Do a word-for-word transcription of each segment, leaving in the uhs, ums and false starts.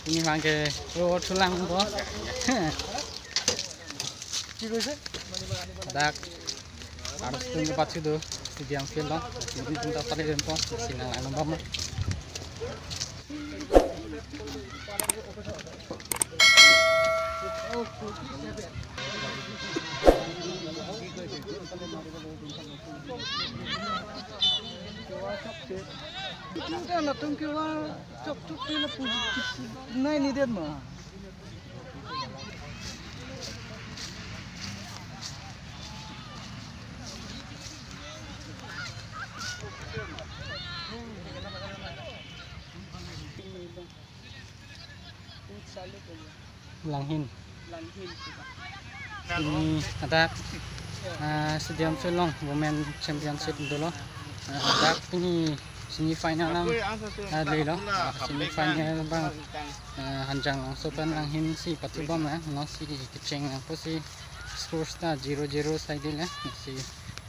Pini abangke road thulang po. Dak arus tung ke pathu do, stadium field lo. Ini tung ta pari po, si nang lang bom. Tung ta latum ke wa chok chok ke lapu nai ni det ma. Langhin. Pini adak, ah, stadium field along women championship dolo. Ah, adak pini semi final nang, ah, lelo. Ah, semi final abang, ah, Hanjanglangso pen Langhin si pathu bom na, non si kecheng nang po si score ta zero zero asai dolo, si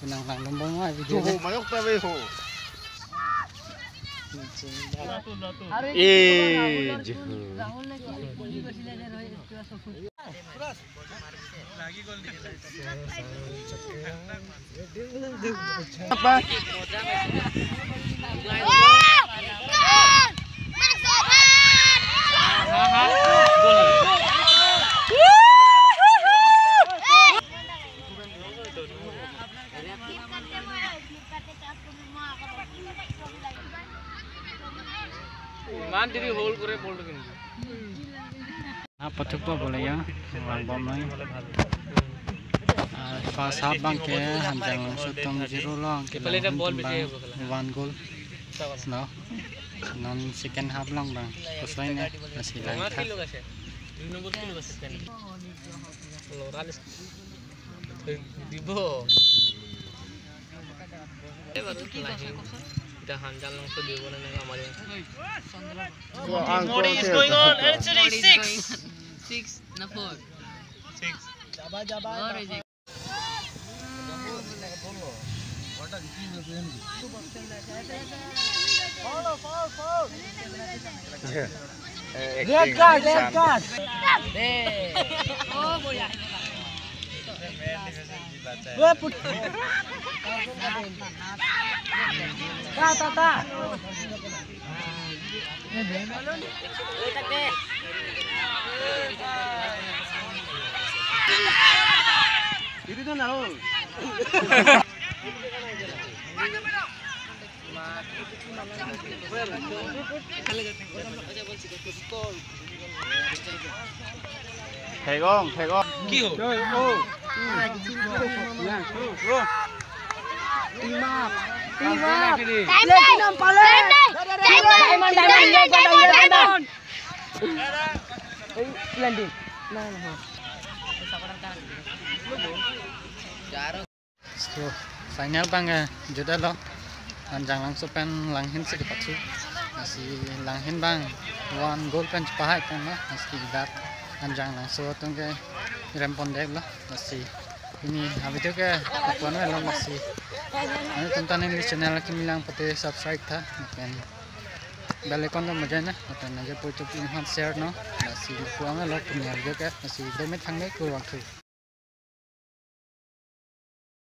pu nang lang bom bom a video. Tuh, na. Mayok ta ve ho. Eh, juhu. Apa? ইমান দেৰি হ'ল কৰে বলটো কিন্তু। Ah, pathu po bole ya, lang bom noi. Ah, first half abangke Hanjanglangso atum zero lo, ke Langhin atum abang one goal. No. Non second half along abang kosoi ne, lasi langtha. দুই নম্বৰ কি লোক আছে? দুই নম্বৰ কি লোক আছে? দিব। এই বাটত নাহে। এতিয়া হানজান লংচ দিব নে নাই আমাৰ ইয়াত? What is going on? L C D six. Six, na four. Six. Red card, red card. Ta, ta, ta. Thegong, thegong. কি হ'ল? Team up, team up. Platinum pale. Diamond, diamond, diamond, diamond. Ei, landing. Nah, nah. So, final abang, eh, jodalo. Hanjanglangso pen Langhin si kepathu. Lasi Langhin abang one goal pen chepahai pen lo. Lasi dak Hanjanglangso atum ke rempondetlo. Lasi pini avideo ke lapu-an lo, lasi. Nanglitum ta neli channel kimi lang pute subscribe tha. Lapen bell icon ta majai na. Lapen nangkepu tu pin han share non. Lasi lapu-an lo pini avideo ke. Lasi dome thangle, kurvangthu.